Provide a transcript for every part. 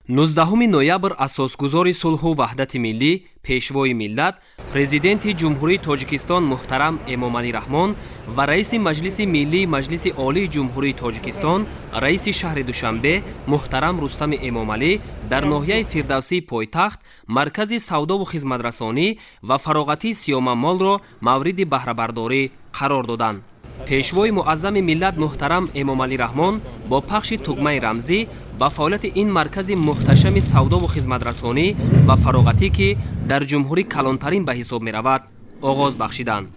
19 ноябр асосгузори сулҳу ваҳдати миллӣ, пешвои миллат, Президенти Ҷумҳурии Тоҷикистон муҳтарам Эмомалӣ Раҳмон ва раиси Маҷлиси Миллии Маҷлиси Олии Ҷумҳурии Тоҷикистон, раиси шаҳри Душанбе муҳтарам Рустами Эмомалӣ дар ноҳияи Фирдавсии пойтахт маркази савдову хизматрасонӣ ва фароғатии Сиёмамолро мавриди баҳрабардорӣ қарор доданд. Пешвои муаззами миллат муҳтарам Эмомалӣ Раҳмон бо пахши тугмаи рамзӣ ба фаъолияти ин маркази муҳташами савдову хизматрасонӣ ва фароғатӣ, ки дар ҷумҳурӣ калонтарин ба ҳисоб меравад, оғоз бахшиданд.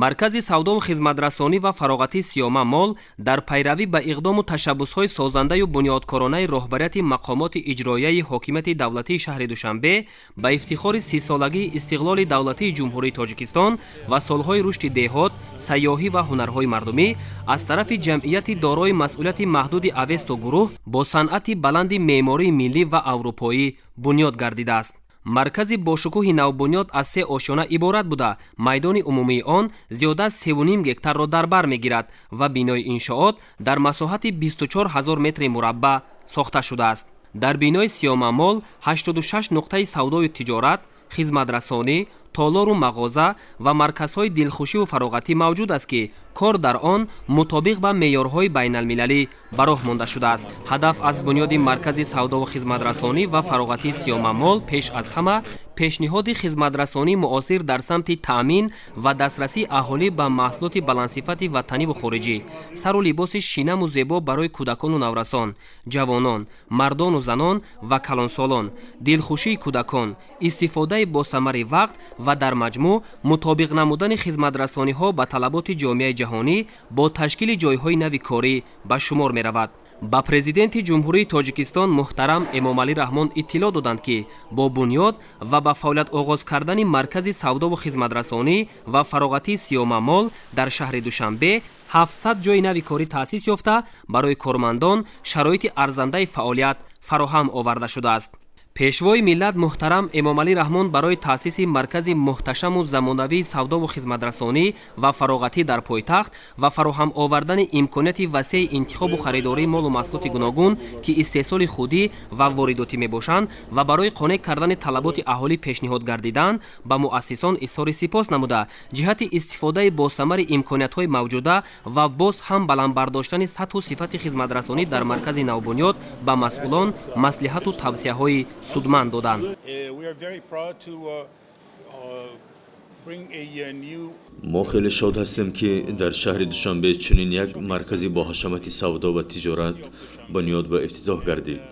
Маркази савдову хизматрасонӣ ва фароғатии Сиёма Мол дар пайравӣ ба иқдому ташаббусҳои созандаю бунёдкоронаи роҳбарияти мақомоти иҷроияи ҳокимияти давлатии шаҳри Душанбе ба ифтихори 30-солагии истиқлоли давлатии Ҷумҳурии Тоҷикистон ва солҳои рушди деҳот, сайёҳӣ ва ҳунарҳои мардумӣ аз тарафи ҷамъияти дорои масъулияти маҳдуди Авесто гурӯҳ бо санъати баланди меъмории миллӣ ва аврупоӣ бунёд гардидааст. Маркази бошукӯҳи навбунёд аз се ошёна иборат буда, майдони умумии он зиёда аз 3,5 гектарро дар бар мегирад ва бинои иншоот дар масоҳати 24 ҳазор метри мураббаъ сохта шудааст. Дар бинои Сиёмамол 86 нуқтаи савдою тиҷорат, хизматрасонӣ, толору мағоза ва марказҳои дилхушиву фароғатӣ мавҷуд аст, ки кор дар он мутобиқ ба меъёрҳои байналмилалӣ ба роҳ монда шудааст. Ҳадаф аз бунёди маркази савдову хизматрасонӣ ва фароғатии Сиёмамол пеш аз ҳама пешниҳоди хизматрасонии муосир дар самти таъмин ва дастрасии аҳолӣ ба маҳсулоти баландсифати ватаниву хориҷӣ, сару либоси шинаму зебо барои кӯдакону наврасон, ҷавонон, мардону занон ва калонсолон, дилхушии кӯдакон, истифодаи босамари вақт ва дар маҷмӯъ мутобиқ намудани хизматрасониҳо ба талаботи ҷомеаи ҷаҳонӣ бо ташкили ҷойҳои нави корӣ ба шумор меравад. Ба Президенти Ҷумҳурии Тоҷикистон муҳтарам Эмомалӣ Раҳмон иттилоъ доданд, ки бо бунёд ва ба фаъолият оғоз кардани маркази савдову хизматрасонӣ ва фароғатии Сиёмамол дар шаҳри Душанбе 700 ҷойи нави корӣ таъсис ёфта, барои кормандон шароити арзандаи фаъолият фароҳам оварда шудааст. Пешвои миллат муҳтарам Эмомалӣ Раҳмон барои таъсиси маркази муҳташаму замонавии савдову хизматрасонӣ ва фароғатӣ дар пойтахт ва фароҳам овардани имконияти васеи интихобу харидории молу маҳсулоти гуногун, ки истеҳсоли худӣ ва воридотӣ мебошанд ва барои қонеъ кардани талаботи аҳолӣ пешниҳод гардиданд, ба муассисон изҳори сипос намуда, ҷиҳати истифодаи босамари имкониятҳои мавҷуда ва боз ҳам баланд бардоштани сатҳу сифати хизматрасонӣ дар маркази навбунёд ба масъулон маслиҳату тавсияҳои судманд доданд. Мо хеле шод ҳастем, ки дар шаҳри Душанбе чунин як маркази боҳашамати савдо ва тиҷорат бунёд ва ифтитоҳ гардид.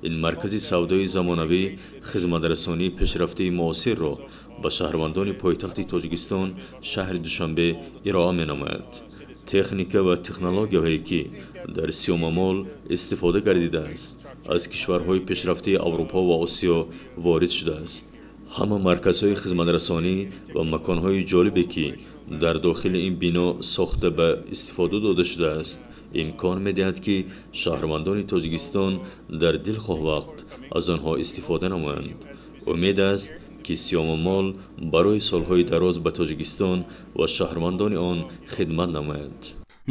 Ин маркази савдои замонавӣ хизматрасонии пешрафтаи муосирро ба шаҳрвандони пойтахти Тоҷикистон, шаҳри Душанбе, ироа менамояд. Техника ва технологияҳое, ки дар Сиёмамол истифода гардидааст, аз кишварҳои пешрафтаи Аврупо ва Осиё ворид шудааст. Ҳама марказҳои хизматрасонӣ ва маконҳои ҷолибе, ки дар дохили ин бино сохта ба истифода дода шудааст, имкон медиҳад, ки шаҳрвандони Тоҷикистон дар дилхоҳ вақт аз онҳо истифода намоянд. Умед аст, ки Сиёмамол барои солҳои дароз ба Тоҷикистон ва шаҳрвандони он хидмат намояд.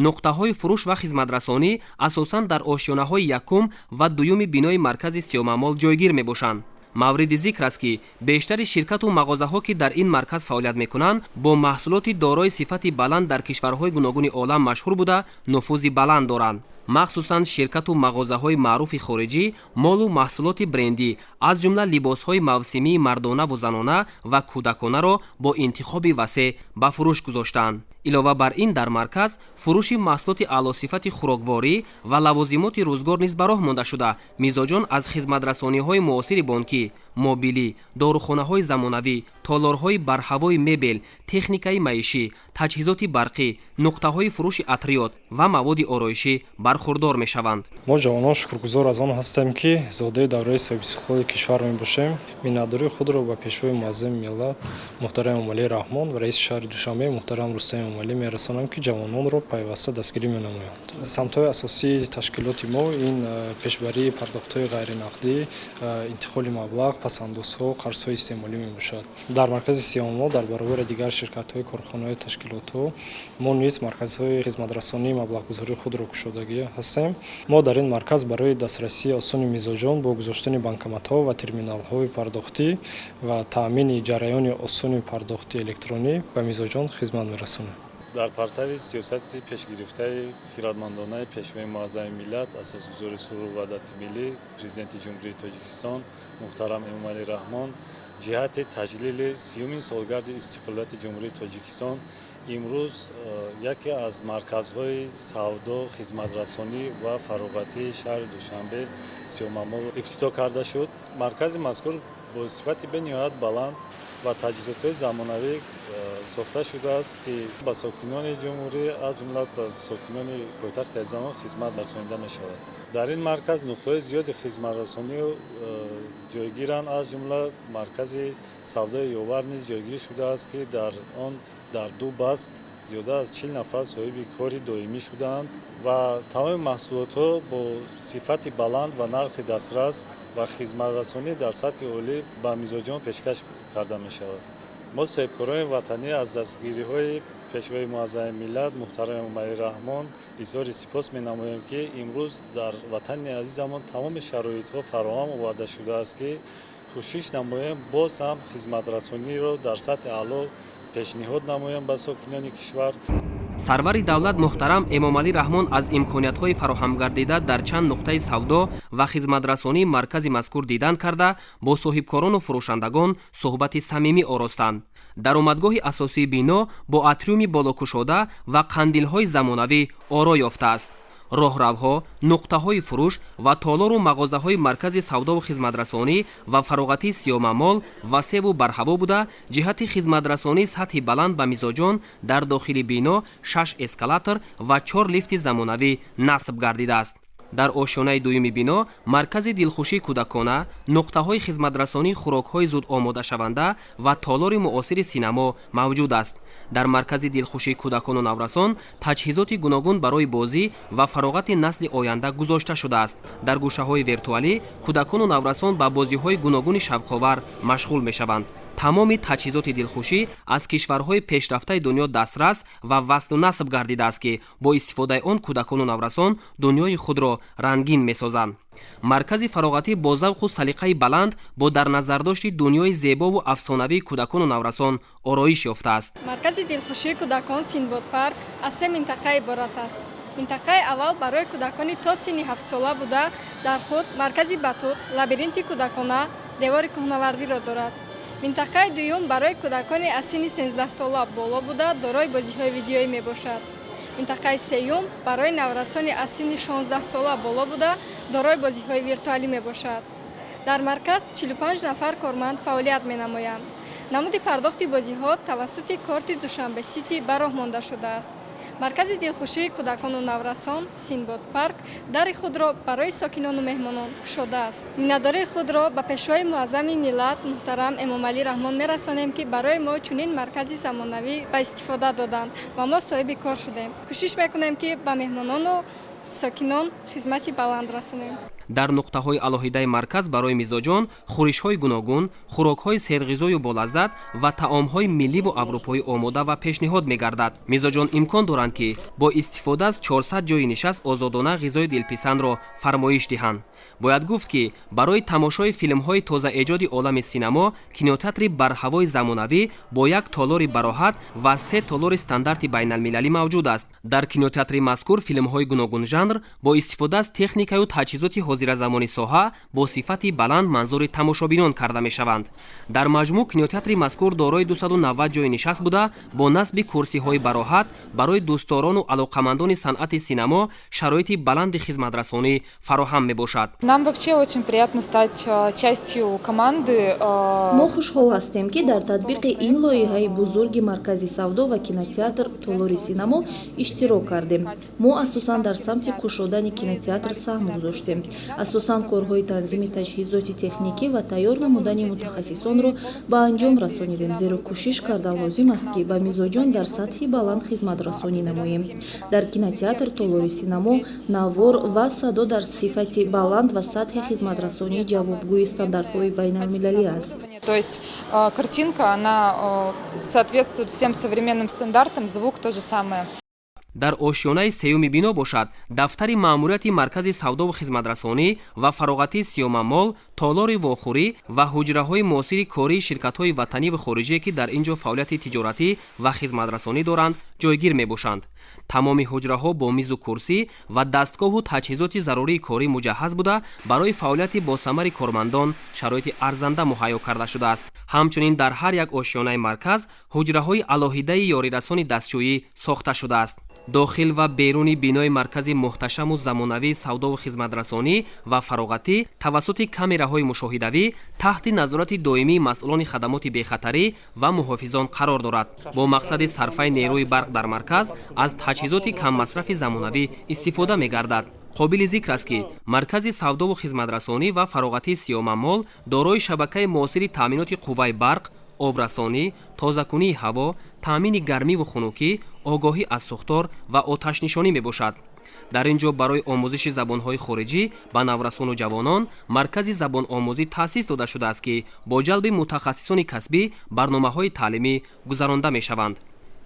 Нуқтаҳои фурӯш ва хизматрасонӣ асосан дар ошёнаҳои якум ва дуюми бинои маркази Сиёмамол ҷойгир мебошанд. Мавриди зикр аст, ки бештари ширкату мағозаҳо, ки дар ин марказ фаъолият мекунанд, бо маҳсулоти дорои сифати баланд дар кишварҳои гуногуни олам машҳур буда, нуфузи баланд доранд. Махсусан ширкату мағозаҳои маъруфи хориҷӣ молу маҳсулоти брендӣ аз ҷумла либосҳои мавсимии мардонаву занона ва кӯдаконаро бо интихоби васеъ ба фурӯш гузоштаанд. Илова бар ин, дар марказ фурӯши маҳсулоти аълосифати хӯрокворӣ ва лавозимоти рӯзгор низ ба роҳ монда шуда, мизоҷон аз хизматрасониҳои муосири бонкӣ, мобилӣ, дорухонаҳои замонавӣ, толорҳои барҳавои мебел, техникаи маишӣ, таҷҳизоти барқӣ, нуқтаҳои фурӯши атриёт ва маводи ороишӣ бархурдор мешаванд. Мо ҷавонон шукргузор аз он ҳастем, ки зодаи давраи соҳибистиқлоли кишвар мебошем. Миннатдории худро ба Пешвои муаззами миллат муҳтарам Эмомалӣ Раҳмон ва раиси шаҳри Душанбе муҳтарам Рустам Эмомалӣ мерасонам, ки ҷавононро пайваста дастгирӣ менамоянд. Самтҳои асосии ташкилоти мо ин пешбарии пардохтҳои ғайринақдӣ, интиқоли маблағ, пасандозҳо, қарзҳои истеъмолӣ мебошад. Дар маркази Сиёмамол дар баробари дигар ширкатҳои, корхонаҳои, ташкилотҳо мо низ марказҳои хизматрасонии маблағгузории худро кушодагӣ ҳастем. Мо дар ин марказ барои дастрасии осони мизоҷон бо гузоштани банкоматҳо ва терминалҳои пардохтӣ ва таъмини ҷараёни осони пардохти электронӣ ба мизоҷон хизмат мерасонем. Дар партави сиёсати пешгирифтаи хирадмандонаи Пешвои муаззами миллат, асосгузори сулҳу ваҳдати миллӣ, Президенти Ҷумҳурии Тоҷикистон муҳтарам Эмомалӣ Раҳмон, ҷиҳати таҷлили 30-умин солгарди истиқлолияти Ҷумҳурии Тоҷикистон имрӯз яке аз марказҳои савдо, хизматрасонӣ ва фароғатии шаҳри Душанбе Сиёмамол ифтитоҳ карда шуд. Маркази мазкур бо сифати бениҳоят баланд ва таҷҳизотҳои замонавӣ сохта шудааст, ки ба сокинони ҷумҳурӣ, аз ҷумла ба сокинони пойтахти азизамон хизмат расонида мешавад. Дар ин марказ нуқтаҳои зиёди хизматрасонӣ ҷойгиранд, аз ҷумла маркази савдои ёвар низ ҷойгир шудааст, ки дар он дар ду баст зиёда аз 40 нафар соҳиби кори доимӣ шудаанд ва тамоми маҳсулотҳо бо сифати баланд ва нархи дастрас ва хизматрасонӣ дар сатҳи олӣ ба мизоҷон пешкаш карда мешавад. Мо соҳибкорони ватанӣ аз дастгириҳои Пешвои муаззами миллат муҳтарам Эмомалӣ Раҳмон изҳори сипос менамоем, ки имрӯз дар ватани азизамон тамоми шароитҳо фароҳам оварда шудааст, ки кӯшиш намоем боз ҳам хизматрасониро дар сатҳи аъло пешниҳод намоем ба сокинони кишвар. Сарвари давлат муҳтарам Эмомалӣ Раҳмон аз имкониятҳои фароҳамгардида дар чанд нуқтаи савдо ва хизматрасонии маркази мазкур дидан карда, бо соҳибкорону фурӯшандагон суҳбати самимӣ оростанд. Даромадгоҳи асосии бино бо атриуми болокушода ва қандилҳои замонавӣ оро ёфтааст. Роҳравҳо, нуқтаҳои фурӯш ва толору мағозаҳои маркази савдову хизматрасонӣ ва фароғатии Сиёмамол васеъву барҳаво буда, ҷиҳати хизматрасонии сатҳи баланд ба мизоҷон дар дохили бино шаш эскалатор ва чор лифти замонавӣ насб гардидааст. Дар ошёнаи дуюми бино маркази дилхушии кӯдакона, нуқтаҳои хизматрасонии хӯрокҳои зуд омодашаванда ва толори муосири синамо мавҷуд аст. Дар маркази дилхушии кӯдакону наврасон таҷҳизоти гуногун барои бозӣ ва фароғати насли оянда гузошта шудааст. Дар гӯшаҳои виртуалӣ кӯдакону наврасон ба бозиҳои гуногуни шавқовар машғул мешаванд. Тамоми таҷҳизоти дилхушӣ аз кишварҳои пешрафтаи дунё дастрас ва васлу насб гардидааст, ки бо истифодаи он кӯдакону наврасон дунёи худро рангин месозанд. Маркази фароғатӣ бо завқу салиқаи баланд, бо дар назардошти дунёи зебову афсонавии кӯдакону наврасон ороиш ёфтааст. Маркази дилхушии кӯдакон Синбод парк аз се минтақа иборат аст. Минтақаи аввал барои кӯдакони то синни 7-сола буда, дар худ маркази батут, лабиринти кӯдакона, девори кӯҳнавардиро дорад. Минтақаи дуюм барои кӯдакони аз синни 13-сола боло буда, дорои бозиҳои видеоӣ мебошад. Минтақаи сеюм барои наврасони аз синни 16-сола боло буда, дорои бозиҳои виртуалӣ мебошад. Дар марказ 45 нафар корманд фаъолият менамоянд. Намуди пардохти бозиҳо тавассути корти Душанбе Сити ба роҳ монда шудааст. Маркази дилхушии кӯдакону наврасон Синбод парк дари худро барои сокинону меҳмонон кушодааст. Миннатдории худро ба Пешвои муаззами миллат муҳтарам Эмомалӣ Раҳмон мерасонем, ки барои мо чунин маркази замонавӣ ба истифода доданд ва мо соҳиби кор шудем. Кӯшиш мекунем, ки ба меҳмонону сокинон хизмати баланд расонем. Дар нуқтаҳои алоҳидаи марказ барои мизоҷон хӯришҳои гуногун, хӯрокҳои серғизою болаззат ва таомҳои милливу аврупоӣ омода ва пешниҳод мегардад. Мизоҷон имкон доранд, ки бо истифода аз 400 ҷойи нишаст озодона ғизои дилписандро фармоиш диҳанд. Бояд гуфт, ки барои тамошои филмҳои тозаэҷоди олами синамо кинотеатри барҳавои замонавӣ бо як толори бароҳат ва се толори стандарти байналмилалӣ мавҷуд аст. Дар кинотеатри мазкур филмҳои гуногунжанр бо истифода аз техникаю таҷҳизоти Ҳозиразамони соҳа бо сифати баланд манзури тамошобинон карда мешаванд. Дар маҷмӯъ кинотеатри мазкур дорои 290 ҷойи нишаст буда, бо насби курсиҳои бароҳат барои дӯстдорону алоқамандони санъати синамо шароити баланди хизматрасонӣ фароҳам мебошад. Нам вообще очень приятно стать частью команды. Мо хушҳол ҳастем, ки дар татбиқи ин лоиҳаи бузурги маркази савдо ва кинотеатр толори синамо иштирок кардем. Мо асосан дар самти кушодани кинотеатр саҳм гузоштем. Асосан корҳои танзими таҷҳизоти техникӣ ва тайёр намудани мутахассисонро ба анҷом расонидем, зеро кӯшиш кардан лозим аст, ки ба мизоҷон дар сатҳи баланд хизматрасонӣ намоем. Дар кинотеатр толори синамо навор ва садо дар сифати баланд ва сатҳи хизматрасонӣ ҷавобгӯи стандартҳои байналмилалӣ аст. То есть картинка, она соответствует всем современным стандартам, звук то же самое. Дар ошёнаи сеюми бино бошад, дафтари маъмурияти маркази савдову хизматрасонӣ ва фароғатии Сиёма Молл, толори вохӯрӣ ва ҳуҷраҳои муосири кории ширкатҳои ватанӣ ва хориҷие, ки дар ин ҷо фаъолияти тиҷоратӣ ва хизматрасонӣ доранд, ҷойгир мебошанд. Тамоми ҳуҷраҳо бо мизу курсӣ ва дастгоҳу таҷҳизоти зарурии корӣ муҷаҳҳаз буда, барои фаъолияти босамари кормандон шароити арзанда муҳайё карда шудааст. Ҳамчунин дар ҳар як ошёнаи марказ ҳуҷраҳои алоҳидаи ёрирасони дастшӯӣ сохта шудааст. Дохил ва беруни бинои маркази муҳташаму замонавии савдову хизматрасонӣ ва фароғатӣ тавассути камераҳои мушоҳидавӣ таҳти назорати доимии масъулони хадамоти бехатарӣ ва муҳофизон қарор дорад. Бо мақсади сарфаи нерӯи барқ дар марказ аз таҷҳизоти каммасрафи замонавӣ истифода мегардад. Қобили зикр аст, ки маркази савдову хизматрасонӣ ва фароғатии Сиёма Молл дорои шабакаи муосири таъминоти қувваи барқ, обрасонӣ, тозакунии ҳаво, таъмини гармиву хунукӣ, огоҳӣ аз сӯхтор ва оташнишонӣ мебошад. Дар ин ҷо барои омӯзиши забонҳои хориҷӣ ба наврасону ҷавонон маркази забономӯзӣ таъсис дода шудааст, ки бо ҷалби мутахассисони касбӣ барномаҳои таълимӣ гузаронда мешаванд.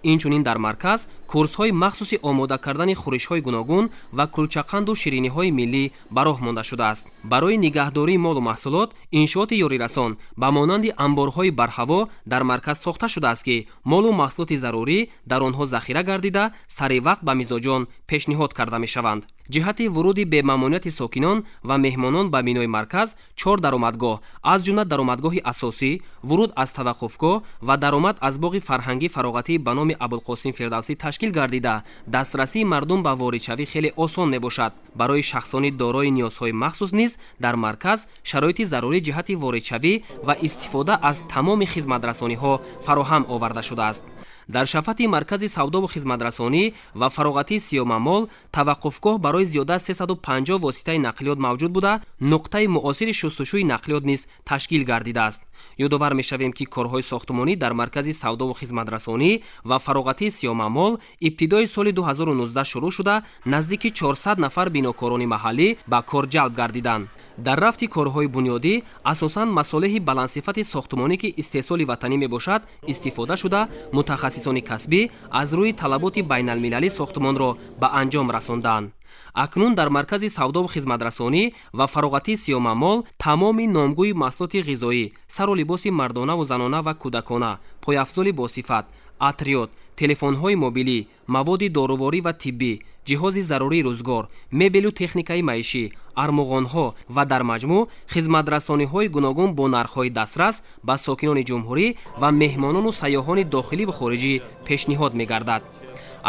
Инчунин дар марказ курсҳои махсуси омода кардани хӯришҳои гуногун ва кулчақанду шириниҳои миллӣ ба роҳ монда шудааст. Барои нигаҳдории молу маҳсулот иншооти ёрирасон ба монанди амборҳои барҳаво дар марказ сохта шудааст, ки молу маҳсулоти зарурӣ дар онҳо захира гардида, сари вақт ба мизоҷон пешниҳод карда мешаванд. Ҷиҳати вуруди бемамониати сокинон ва меҳмонон ба бинои марказ чор даромадгоҳ, аз ҷумла даромадгоҳи асосӣ, вуруд аз таваққуфгоҳ ва даромад аз боғи фарҳангӣ фароғатӣ ба номи Абулқосим Фирдавсӣ ташкил гардида, дастрасии мардум ба воридшавӣ хеле осон мебошад. Барои шахсони дорои ниёзҳои махсус низ дар марказ шароити зарурӣ ҷиҳати воридшавӣ ва истифода аз тамоми хизматрасониҳо фароҳам оварда шудааст. Дар шафати маркази савдову хизматрасонӣ ва фароғатии Сиёма Молл таваққуфгоҳ барои зиёда аз 350 воситаи нақлиёт мавҷуд буда, нуқтаи муосири шустушӯи нақлиёт низ ташкил гардидааст. Ёдовар мешавем, ки корҳои сохтмонӣ дар маркази савдову хизматрасонӣ ва фароғатии Сиёма Молл ибтидои соли 2019 шурӯъ шуда, наздики 400 нафар бинокорони маҳаллӣ ба кор ҷалб гардиданд. Дар рафти корҳои бунёдӣ асосан масолеҳи баландсифати сохтмонӣ, ки истеҳсоли ватанӣ мебошад, истифода шуда, мутахассисони касбӣ аз рӯи талаботи байналмилалӣ сохтмонро ба анҷом расондаанд. Акнун дар маркази савдову хизматрасонӣ ва фароғатии Сиёма Молл тамоми номгӯи маҳсулоти ғизоӣ, сару либоси мардонаву занона ва кӯдакона, пойафзоли босифат, атриёт, телефонҳои мобилӣ, маводи доруворӣ ва тиббӣ, ҷиҳози зарурии рӯзгор, мебелу техникаи маишӣ, армуғонҳо ва дар маҷмӯъ хизматрасониҳои гуногун бо нархҳои дастрас ба сокинони ҷумҳурӣ ва меҳмонону сайёҳони дохилӣ ва хориҷӣ пешниҳод мегардад.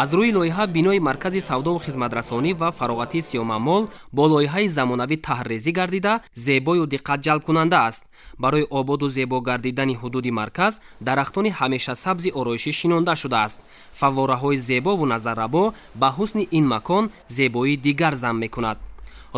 Аз рӯи лоиҳа бинои маркази савдову хизматрасонӣ ва фароғатии Сиёма Молл бо лоиҳаи замонавӣ таҳррезӣ гардида, зебою диққатҷалбкунанда аст. Барои ободу зебо гардидани ҳудуди марказ дарахтони ҳамешасабзи ороишӣ шинонда шудааст. Фаввораҳои зебову назаррабо ба ҳусни ин макон зебоии дигар зам мекунад.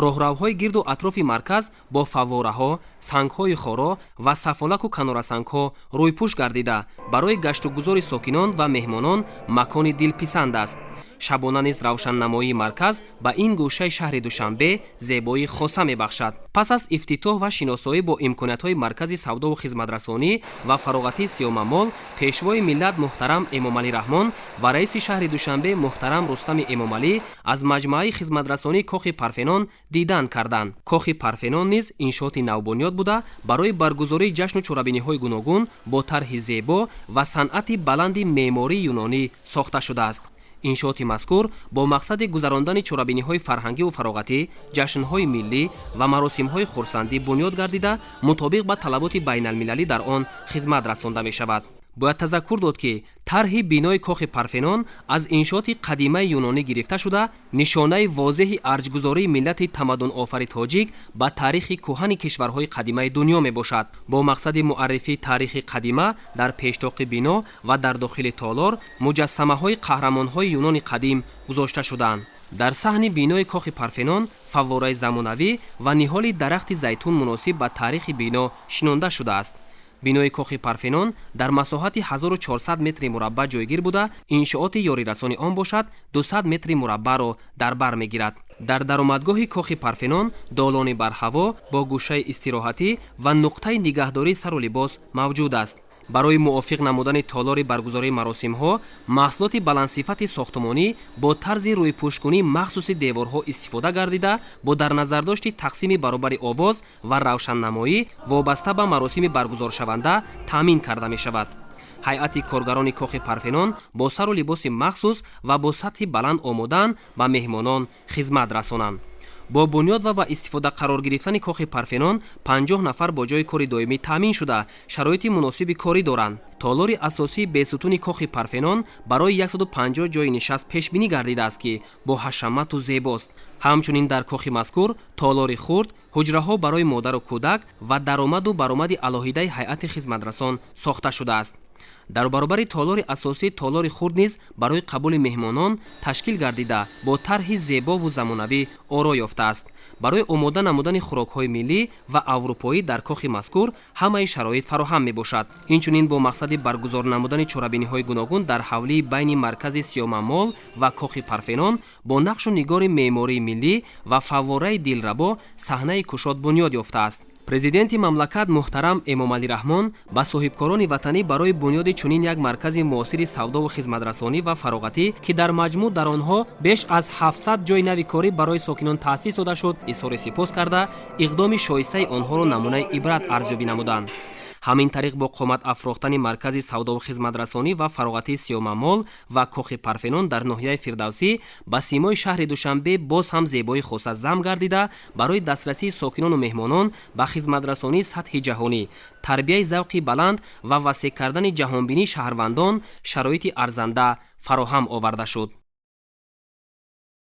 Роҳравҳои гирду атрофи марказ бо фаввораҳо, сангҳои хоро ва сафолаку канорасангҳо рӯйпӯш гардида, барои гаштугузори сокинон ва меҳмонон макони дилписанд аст. Шабона низ равшаннамоии марказ ба ин гӯшаи шаҳри Душанбе зебоии хоса мебахшад. Пас аз ифтитоҳ ва шиносоӣ бо имкониятҳои маркази савдову хизматрасонӣ ва фароғатии Сиёма Молл, Пешвои миллат муҳтарам Эмомалӣ Раҳмон ва раиси шаҳри Душанбе муҳтарам Рустами Эмомалӣ аз маҷмӯаи хизматрасонии Кохи Парфенон дидан карданд. Кохи Парфенон низ иншооти навбунёд буда, барои баргузории ҷашну чорабиниҳои гуногун бо тарҳи зебо ва санъати баланди меъмории юнонӣ сохта шудааст. Иншооти мазкур бо мақсади гузарондани чорабиниҳои фарҳангиву фароғатӣ, ҷашнҳои миллӣ ва маросимҳои хурсандӣ бунёд гардида, мутобиқ ба талаботи байналмилалӣ дар он хизмат расонда мешавад. Бояд тазаккур дод, ки тарҳи бинои кохи Парфенон аз иншооти қадимаи юнонӣ гирифта шуда, нишонаи возеҳи арҷгузории миллати тамаддунофари тоҷик ба таърихи кӯҳани кишварҳои қадимаи дунё мебошад. Бо мақсади муаррифии таърихи қадима дар пештоқи бино ва дар дохили толор муҷассамаҳои қаҳрамонҳои юнони қадим гузошта шудаанд. Дар саҳни бинои кохи Парфенон фаввораи замонавӣ ва ниҳоли дарахти зайтун муносиб ба таърихи бино шинонда шудааст. Бинои кохи Парфенон дар масоҳати 1400 метри мураббаъ ҷойгир буда, иншооти ёрирасони он бошад 200 метри мураббаъро дар бар мегирад. Дар даромадгоҳи кохи Парфенон долони барҳаво бо гӯшаи истироҳатӣ ва нуқтаи нигаҳдории сару либос мавҷуд аст. Барои мувофиқ намудани толори баргузории маросимҳо маҳсулоти баландсифати сохтмонӣ бо тарзи рӯйпӯшкунии махсуси деворҳо истифода гардида, бо дар назардошти тақсими баробари овоз ва равшаннамоӣ вобаста ба маросими баргузоршаванда таъмин карда мешавад. Ҳайати коргарони кохи Парфенон бо сару либоси махсус ва бо сатҳи баланд омодаанд ба меҳмонон хизмат расонанд. Бо бунёд ва ба истифода қарор гирифтани кохи Парфенон 50 нафар бо ҷойи кори доимӣ таъмин шуда, шароити муносиби корӣ доранд. Толори асосии бесутуни кохи Парфенон барои 150 ҷойи нишаст пешбинӣ гардидааст, ки бо ҳашамату зебост. Ҳамчунин дар кохи мазкур толори хурд, ҳуҷраҳо барои модару кӯдак ва даромаду баромади алоҳидаи ҳайати хизматрасон сохта шудааст. Дар баробари толори асосӣ толори хурд низ барои қабули меҳмонон ташкил гардида, бо тарҳи зебову замонавӣ оро ёфтааст. Барои омода намудани хӯрокҳои миллӣ ва аврупоӣ дар кохи мазкур ҳамаи шароит фароҳам мебошад. Инчунин бо мақсади баргузор намудани чорабиниҳои гуногун дар ҳавлии байни маркази Сиёмамол ва кохи Парфенон бо нақшу нигори меъмории миллӣ ва фаввораи дилрабо саҳнаи кушод бунёд ёфтааст. Президенти мамлакат муҳтарам Эмомалӣ Раҳмон ба соҳибкорони ватанӣ барои бунёди чунин як маркази муосири савдову хизматрасонӣ ва фароғатӣ, ки дар маҷмӯъ дар онҳо беш аз 700 ҷойи нави корӣ барои сокинон таъсис дода шуд, изҳори сипос карда, иқдоми шоистаи онҳоро намунаи ибрат арзёбӣ намуданд. Ҳамин тариқ бо қомат афрохтани маркази савдову хизматрасонӣ ва фароғатии Сиёмамол ва кохи Парфенон дар ноҳияи Фирдавсӣ ба симои шаҳри Душанбе боз ҳам зебои хоса зам гардида, барои дастрасии сокинону меҳмонон ба хизматрасонии сатҳи ҷаҳонӣ, тарбияи завқи баланд ва васеъ кардани ҷаҳонбинии шаҳрвандон шароити арзанда фароҳам оварда шуд.